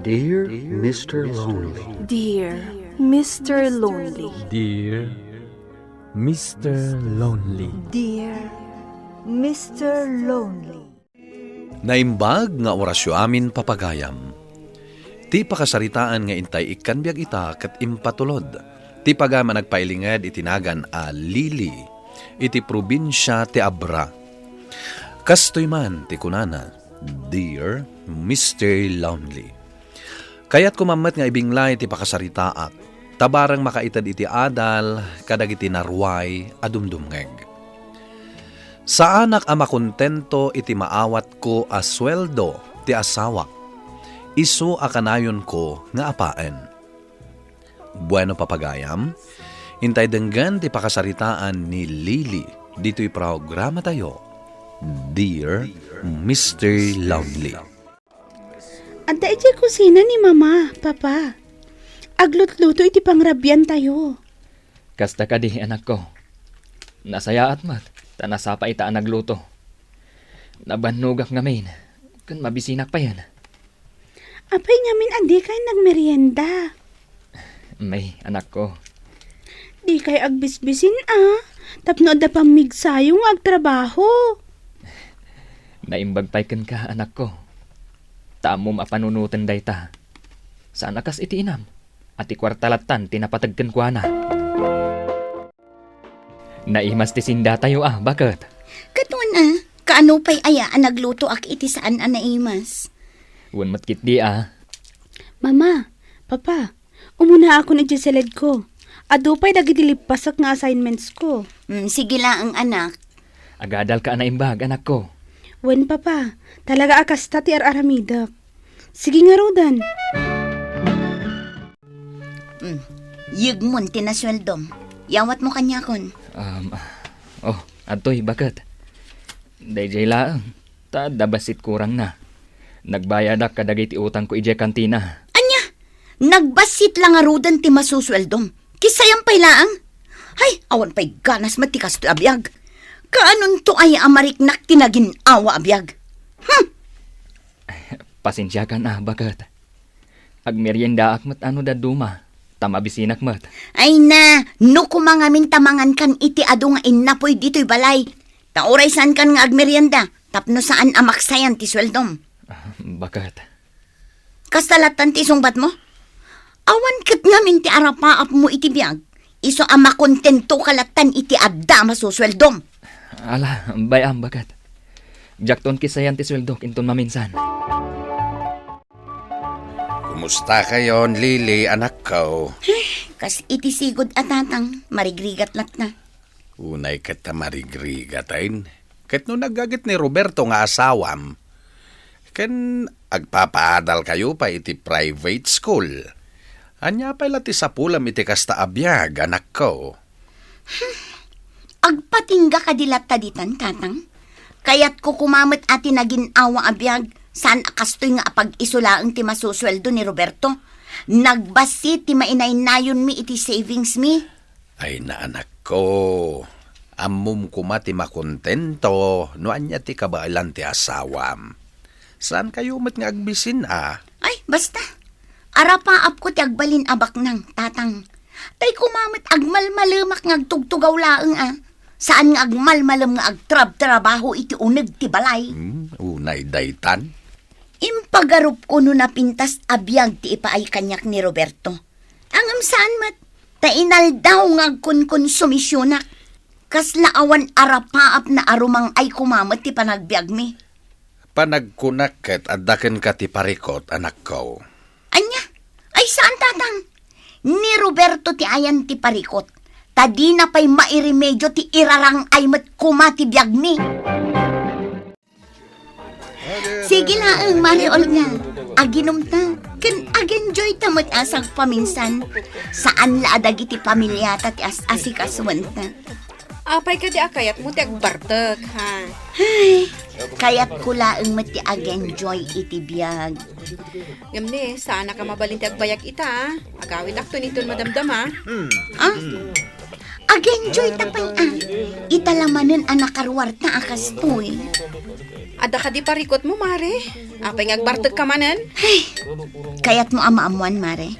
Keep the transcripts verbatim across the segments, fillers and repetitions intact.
Dear Mister Lonely. Dear Mister Lonely. Dear Mister Lonely. Dear Mister Lonely. Naimbag nga orasyo amin, papagayam. Ti pakasaritaan nga intay ikkan biag ita ket impatulod ti pagayam a nagpailinged iti nagan a Lily iti probinsia ti Abra. Kastoy man ti kunana, "Dear Mister Lonely, kayatko man met nga ibinglay ti pakasaritaak, ta bareng makaited iti adal kadagiti naruay a dumdumngeg. Saanak a makontento iti maawatko a sueldo ti asawak, isu a kanayonko nga apaen." Bueno, papagayam, intay denggen ti pakasaritaan ni Lily ditoy programatayo, Dear Mister Lonely. Adda idiay kusina ni Mama, Papa. Aglutluto iti pangrabiantayo. Kasta kadi, anakko. Nasayaat met, ta nasapa ita a nagluto. Nabannogak ngamin, ken mabisinak payen. Apay ngamin a dikay nagmerienda? May, anakko. Dikay agbisbisin a, tapno adda pammigsayo nga agtrabaho. Naimbag pay kenka, anakko. Ta ammom a panunoten dayta. Saan a kas iti inam, a ti kuarta lattan ti napateg kenkuana. Naimas ti sindatayo a, baket. Ket wen a, kaano pay aya a naglutoak iti saan a naimas? Wen met ketdi a. Mama, Papa, umunaakon idiay siledko. Adu pay dagiti lippasek nga assignmentsko. Mm, sige laeng, anak. Agadalka a naimbag, anakko. Wen, Papa, talaga a kasta ti ar-aramidek. Sige ngaruden. Mm. Yegmon ti nasueldom. Yawatmo kaniakon. Um, oh, adtoy, baket. Daydiay laeng, ta adda bassit kurangna. Nagbayadak kadagiti utangko idiay kantina. Ania? Nagbassit la ngaruden ti masusueldom. Kisayam pay laeng. Hay, awan pay ganas met ti kastoy a biag. Kaanonto aya a mariknak ti nagin-awa a biag? Hmm. Pasensiakan a, baket. Agmeriendaak met a no dadduma, ta mabisinak met. Ay na, no koma ngamin ta mangankan iti adu nga innapoy ditoy balay, ta uray saankan nga agmerienda, tapno saan a maksayan ti sueldom. Ah, baket. Kasta lattan ti isungbatmo? Awan ket ngamin ti arapaapmo iti biag, isu a makontentoka lattan iti adda a masusueldom. Ala, bay-am, baket. Diakton kisayan ti sueldok inton maminsan. Kumusta kayon, Lily, anakko? Kas iti sigud a tatang, marigrigat latta. Unay ket ta marigrigat, ay. Ket no naggaget ni Roberto nga asawam, ken agpapaadal kayo pay iti private school, ania pay la ti sapulam iti kasta a biag, anakko? Agpatingga kadi latta ditan, tatang? Kayatko koma met a ti nagin-awa a biag, saan a kastoy nga apag-isu laeng ti masusueldo ni Roberto. Nagbassit ti mainaynayonmi iti savingsmi. Ay, naanakko, ammom koma ti makontento no ania ti kabaelan ti asawam. Saan kayo met nga agbisin a? Ay, basta. Arapaapko ti agbalin a baknang, tatang. Tay koma met agmalmalemak nga agtugtugaw laeng a. Saan nga agmalmalem nga agtrabtrabaho iti uneg ti balay. Hmm, unay daytan. Impagarupko no napintas a biag ti ipaay kaniak ni Roberto. Ngem saan met, ta inaldaw nga agkonkonsumisionak. Kasla awan arapaap na arumang-ay koma met ti panagbiagmi. Panagkunak ket adda kenka ti parikot, anakko. Ania? Ay saan, tatang. Ni Roberto ti ayan ti parikot, ta dina pay mairemedio ti irarang-ay met koma ti biagmi. Sige laeng, Mari Olga. Aginumta, ken agenjoyta met a sagpaminsan. Saan la a dagiti pamiliata ti as-asikasuenta. Apay kadi a kayatmo ti agbartek, ha? Ay, kayatko laeng met ti agenjoy iti biag. Ngem ne, saanak a mabalin ti agbayag ita, a. Agawidakton inton madamdama. Ah? Agenjoyta pay a. Ita la manen a nakaruarta a kastoy. Adda kadi parikutmo, Mare? Apay nga agbartekka manen? Ay, kayatmo a maammuan, Mare.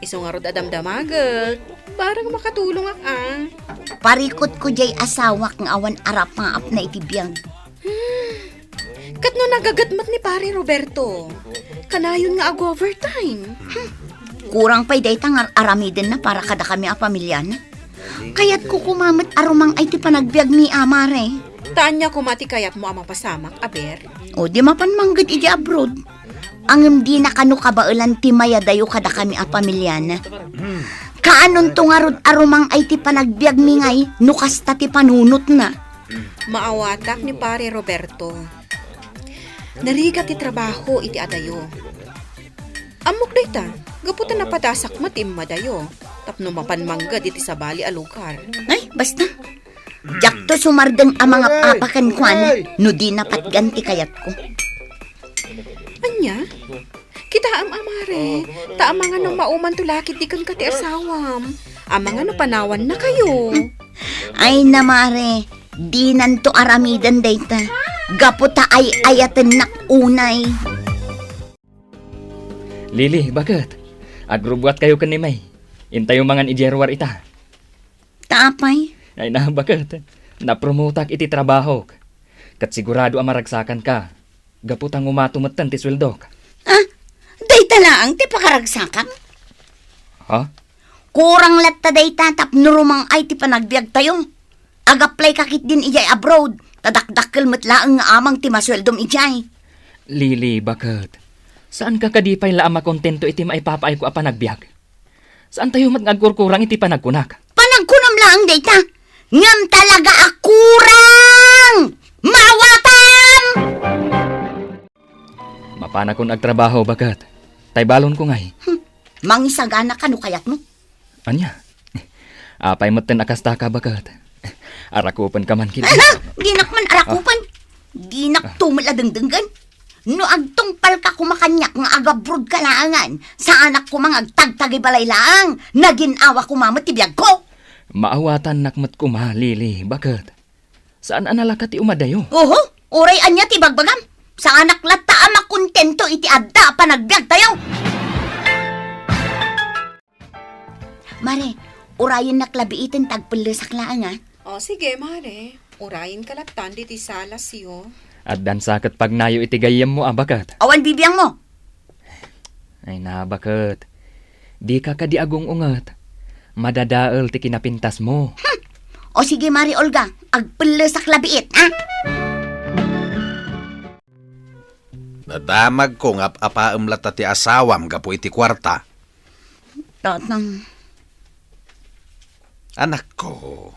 Isu ngarud a damdamagek. Barang makatulongak, a. Parikutko jay asawak nga awan arapaapna iti biag. Ket no nagaget met ni Pare Roberto, kanayon nga ag-overtime. Kurang pay dayta nga ar-aramidenna para kadakami a pamiliana. Kayatko koma met a rumang-ay ti panagbiagmi a, Mare. Ta ania koma ti kayatmo a mapasamak, aber? O, di mapan mangged iti abroad. Ngem dina kano kabaelan ti mayadayo kadakami a pamiliana. Kaanonto ngarud a rumang-ay ti panagbiagmi ngay no kasta ti panunotna? Maawatak ni Pare Roberto. Narigat ti trabaho iti adayo. Ammok dayta, gapu ta napadasak met ti immadayo tapno mapan mangged iti sabali a lugar. Ay, basta. Diakto sumardeng a mangap-apa kenkuana no di napatgan ti kayatko. Ania? Kitaem a, Mare, ta amangan no maumanto la ketdi kenka ti asawam. Amangan no panawannakayo. Ay na, Mare, dinanto aramiden dayta. Gapu ta ay-ayatennak unay. Lily, baket? Agrubbuatkayo ken ni May. Intayo mangan idiay ruar ita. Ta apay? Ay na, baket? Napromotak iti trabahok. Ket sigurado a maragsakanka. Gapu ta ngumato metten ti sueldok. Ah, dayta laeng ti pakaragsakam? Ha? Kurang latta dayta tapno rumang-ay ti panagbiagtayo. Ag-apply ka ketdin idiay abroad, ta dakdakkel met laeng nga amang ti masueldom idiay. Lily, baket? Saanka kadi pay la a makontento iti maipapaayko a panagbiag? Saantayo met nga agkurkurang iti panagkunak? Panagkunam laeng dayta, ngem talaga a kurang! Maawatam! Mapanakon agtrabaho, baket? Tay balonko ngay. Hmm. Mangisagana ka no kayatmo. Ania? Apay metten a kastaka, baket? Arakupenka man ket. Aha! Dinak man arakupen. Dinak tumel a dengdenggen. No agtungpalka koma kaniak nga agabrodka laengen, saanak koma nga agtagtagibalay laeng, nagin-awa koma met ti biagko. Maawatannak met koma, Lily, baket? Saan a nalaka ti umadayo? Oho, uray ania ti ibagbagam? Saanak latta a makontento iti adda a panagbiagtayo. Mare, urayennak la biiten ta agpellesak laeng, a. O, sige, Mare. Urayenka lattan ditoy salasyo. Addan sa ket pagnayo iti gayyemmo a, baket? Awan bibiangmo. Ay na, baket. Dika kadi agung-unget. Madadael ti kinapintasmo. Hmm. O sige, Mare Olga, agpellesak la biit, a? Nadamagko nga ap-apaem latta ti asawam gapu iti kuarta. Tatang. Anakko,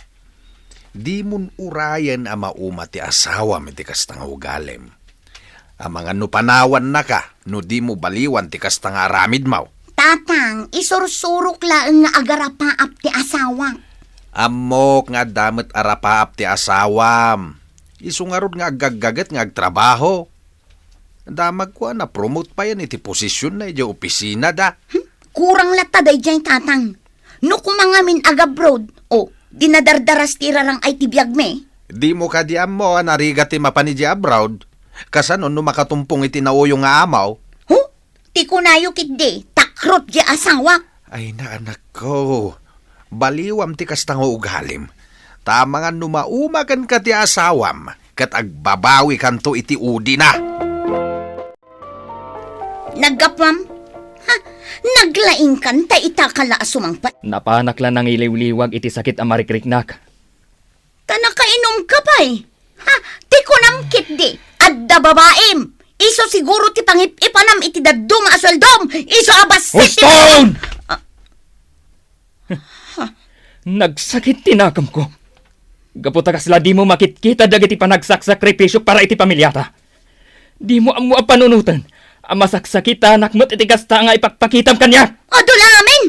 dimon urayen a mauma ti asawam iti kasta nga ugalim. Amangan no panawannaka no dimo baliwan ti kasta nga aramidmo. Tatang, isursurok laeng nga agarapaap ti asawak. Ammok nga adda met arapaap ti asawam. Isu ngarud nga aggaggaget nga agtrabaho. Damagko a na-promote payen iti posisionna idiay opisina da. Hmm, kurang latta daydiay, Tatang. No koma ngamin agabroad, o, di nadardaras ti irarang-ay ti biagmi. Dimo kadi ammo a narigat ti mapan idiay abroad? Kasano no makatumpong iti nauyo nga amaw? Hu? Ti kunayo ketdi, takrot diay asawak. Ay na, anakko. Baliwam ti kasta nga ugalim. Ta amangan no mauma kenka ti asawam, ket agbabawikanto iti udina. Naggapuam? Ha? Naglaingkan ta itaka la a sumangpet? Napanak la nangiliwliwag iti sakit a marikriknak. Ta nakainomka pay? Ha? Ti kunam ketdi, adda babaim. Isu siguro ti pangip-ipanam iti dadduma a sueldom. Isu a bassit ti Huston! Ah. Nagsakit ti nakemko. Gapu ta kasla dimo makitkita dagiti panagsaksakripisio para iti pamiliata. Dimo ammo a panunoten a masaksakitanak met iti kasta nga ipakpakitam kaniak. Adu la ngamin!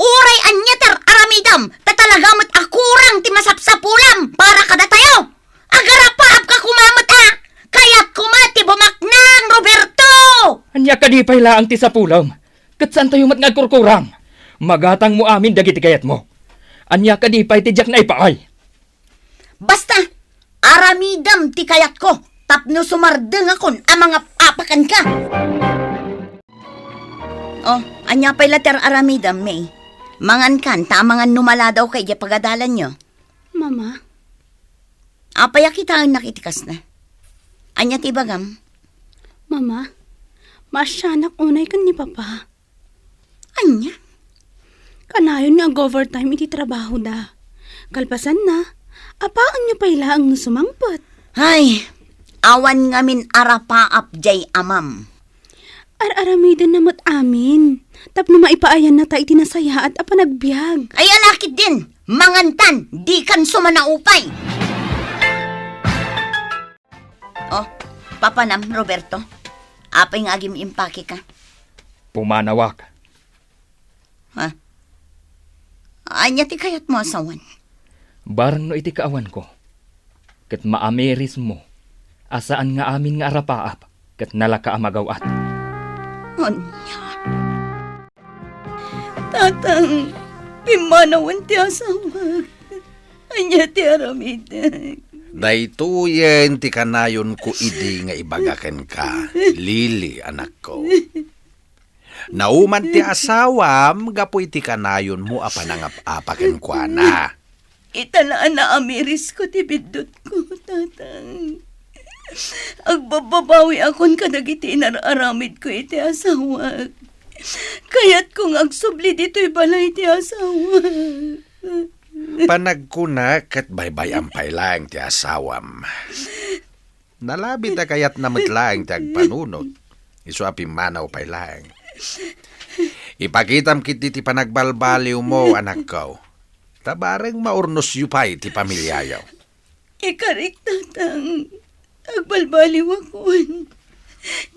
Uray ania ti ar-aramidam, ta talaga met a kurang ti masapsapulam para kadatayo. Agarapaapka koma met a, kayatko met ti bumaknang, Roberto! Ania kadi pay laeng ti sapulem? Ket saantayo met nga agkurkurang? Magatangmo amin dagiti kayatmo. Ania kadi pay ti diak naipaay? Basta, aramidem ti kayatko, tapno sumardengakon a mangap-apakenka. Oh, ania pay la ti ar-aramidem, May? Mangankan, ta amangan no maladaw kay di pagadalanyo. Mama? Apay a kitaennak iti kasna? Ania ti ibagam? Mama, maasianak unay ken ni Papa. Ania? Kanayon nga ag-overtime iti trabahoda. Kalpasanna, apaanyo pay laeng no sumangpet. Ay, awan ngamin arapaap jay amam. Ar-aramidenna met amin, tapno maipaayannata iti nasayaat a panagbiag. Ay, ala ketdin! Mangantan, dikan sumanaupay! Oh, papanam, Roberto. Apay nga agim-impakeka? Pumanawak. Ha? Ania ti kayatmo a sawen? Bareng no iti kaawanko, ket maamirismo a saan nga amin nga arapaap ket nalaka a magaw-at. Ania? Tatang, pimmanawen ti asawak. Ania ti aramidek? Daytoyen ti kanayonko idi nga ibaga kenka, Lily, anakko. Nauman ti asawam gapu iti kanayonmo a panangap-apa kenkuana. Ita la a naamirisko ti biddutko, Tatang. Agbabbabawiakon kadagiti inar-aramidko iti asawak. Kayatko nga agsubli ditoy balay ti asawak. Panagkunak ket baybay-am pay laeng ti asawam. Nalabit a kayatna met laeng ti agpanunot, isu a pimmanaw pay laeng. Ipakitam ketdi ti panagbalbaliwmo, anakko. Ta bareng maurnosyo pay ti pamiliayo. Ikarik, Tatang. Agbalbaliwakon.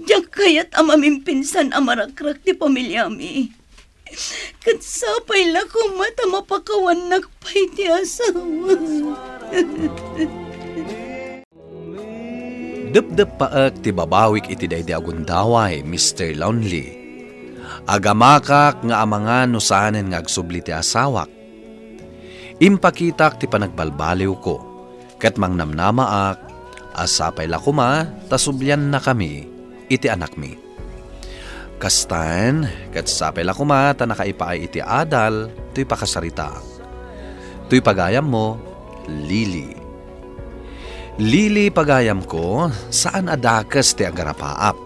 Diak kayat a mamimpinsan a marakrak ti pamiliami. Ket sapay la koma ta mapakawannak pay ti asawa. Depdeppaek ti babawik iti daydi a gundaway, Mister Lonely. Agamakak nga amangan no saanen nga agsubli ti asawak. Impakitak ti panagbalbaliwko, ket mangnamnamaak a sapay la koma ta subliannakami iti anakmi. Kastan, ket sapay la koma ta nakaipaay iti adal toy pakasaritaak. Toy pagayammo, Lily. Lily, pagayamko, saan a dakes ti agarapaap.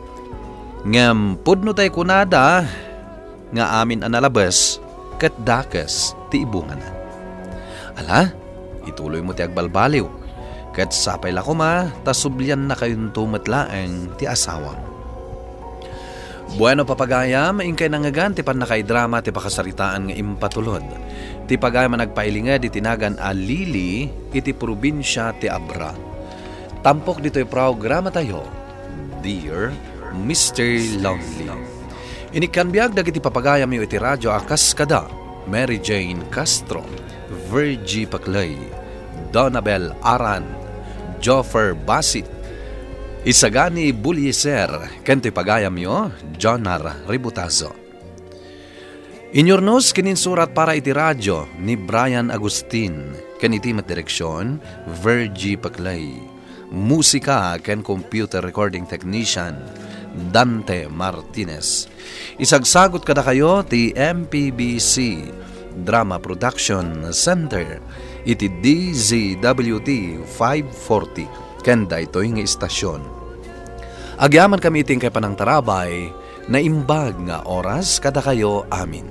Ngem pudno tay kunada nga amin a nalabes ket dakes ti ibungana. Ala, ituloymo ti agbalbaliw, ket sapay la koma ta subliannakayonto met laeng ti asawam. Bueno, papagayam, inkay nangngegan ti pannakaidrama ti pakasaritaan nga impatulod ti pagayam a nagpailinged iti nagan a Lily iti probinsia ti Abra. Tampok ditoy programatayo, Dear Mister Lonely. Inikkan biag dagiti papagayamyo iti radyo a kas kada Mary Jane Castro, Virgie Paclay, Donabel Aran, Joffer Basit, Isagani Bulieser, ken toy pagayamyo, Jonar Ributazo. Inyurnos ken insurat para iti radyo ni Brian Agustin, ken iti met direksion, Virgie Paclay. Musika ken computer recording technician, Dante Martinez. Isagsagot kadakayo ti M P B C Drama Production Center iti D Z W T five forty ken daytoy nga istasyon. Agyamankami iti inkay panangtarabay, naimbag nga oras kadakayo amin.